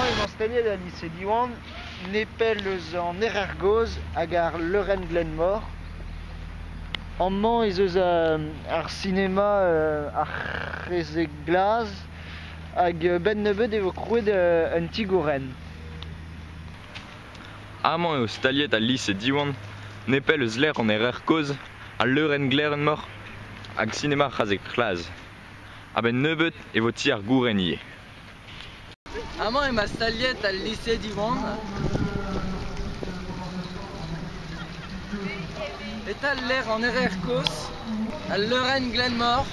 Amañ emañ staliet al lise Diwan, nepell eus an Erer Gozh hag ar Leurenn Glenmor. Amañ ez eus ar sinema ar C'hezeg Glas hag 'benn nebeut e vo krouet un ti-gouren. Amañ eo staliet al lise Diwan, nepell eus lec'h an Erer Kozh, al Leurenn Glenmor hag sinema ar C'hazeg C'hlas. A-benn nebeut e vo ti ar gouren ivez. Amañ emañ staliet al lise Diwan. E-tal lec'h an Erer Kozh, al Leurenn Glenmor,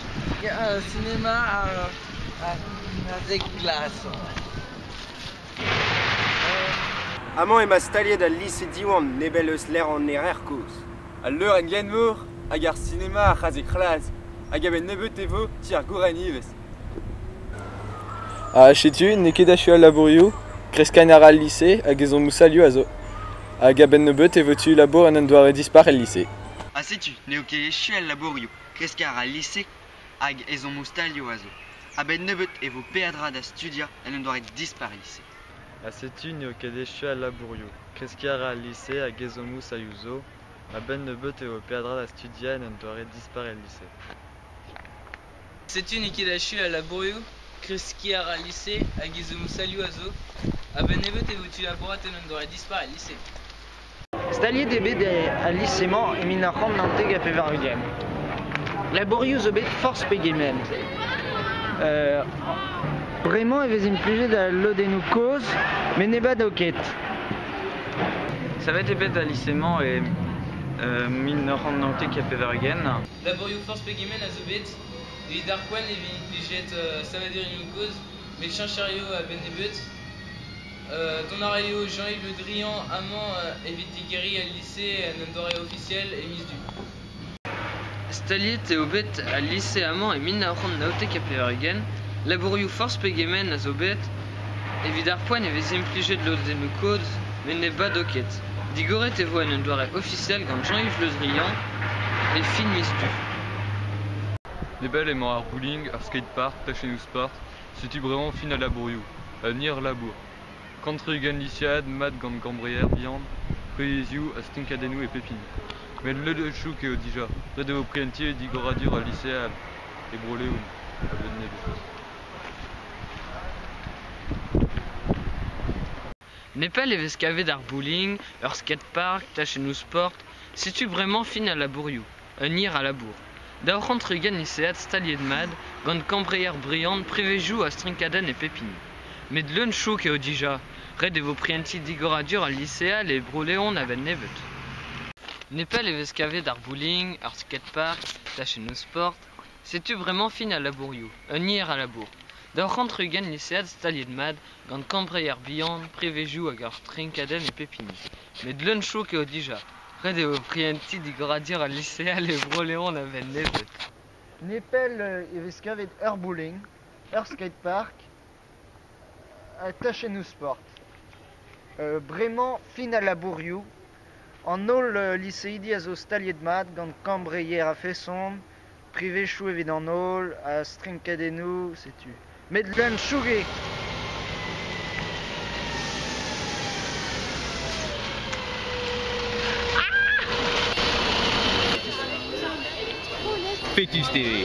sinema ar C'hazeg Glas. Amañ emañ staliet al lise Diwan nepell eus lec'h an Erer Kozh. Al Leurenn Glenmor hag ar sinema ar C'hazeg C'hlas hag a-benn nebeut e vo ti ar gouren ivez. Ha setu n'eo ket achu al labourioù, kreskañ a ra al lise hag ezhommoù salioù a zo. Hag a-benn nebeut e vo tu labour en un doare dispar el lise. Ha setu n'eo ket echu al labourioù, kreskañ a ra al lise hag ezhommoù stalioù a zo. A-benn nebeut e vo peadra da studiañ en un doare dispar el lise. Ha setu n'eo ket echu al labourioù, kreskiñ a ra al lise hag ezhommoù salioù zo. A-benn nebeut e vo peadra da studiañ en un doare dispar el lise. Setu n'eo ket achu al labourioù, kreskiñ a ra al lise hag ezhommoù salioù a zo. A-benn nebeut e vo tu labourat en un doare dispar el lise. Staliet eo bet al lise-mañ e 1999. Labourioù zo bet forzh pegement. Bremañ e vez implijet al lodennoù kozh met ne bado ket. Savet eo bet al lise-mañ e 1999. Labourioù forzh pegement a zo bet evit ar poent e vez implijet savadurioù kozh met cheñch a raio a-benn nebeut. Dont a raio Jean-Yves Le Drian amañ evit digeriñ al lise en un doare ofisiel e miz Du. Staliet eo bet al lise amañ e 1999. Labourioù forzh pegement a zo bet. Evit ar poent e vez implijet lodennoù kozh met ne bado ket. Digoret e vo en un doare ofisiel gant Jean-Yves Le Drian e fin miz Du. Nepell emañ ar bowling, ar skate-park, tachennoù sport, setu bremañ fin al labourioù. Un hir labour. Kant-tri-ugent lisead mat gant gambreier bihan, privezioù ha stinkadennoù e pep hini. Met leun-chouk eo dija, ret eo prientiñ digoradur al lisead e Bro-Leon a-benn nebeut. Nepell e vez kavet ar bowling, ur skate-park, tachennoù sport. Setu bremañ fin al labourioù, un hir a labour. 230 lisead staliet mat, gant kambreier Briand, privezioù ha strinkadenn e pep hini. Met leun-chouk eo dija, ret e vo prientiñ digoradur al lisead e Bro-Leon a-benn nebeut. Nepell e vez kavet ar bowling, ur skate-park, tachennoù sport. Setu bremañ fin al labourioù, un hir a labour. 230 lisead staliet mat, gant kambreier bihan, privezioù hag ur strinkadenn e pep hini. Met leun-chouk eo dija, ret eo prientiñ digoradur al lisead e Bro-Leon a-benn nebeut. Nepell e vez kavet ur bowling, ur skate-park ha tachennoù sport. Bremañ fin al labourioù, an holl liseidi a zo staliet mat gant kambreier a-feson, privezioù evit an holl ha strinkadennoù, setu. Met leun-chouk eo. Fetus TV.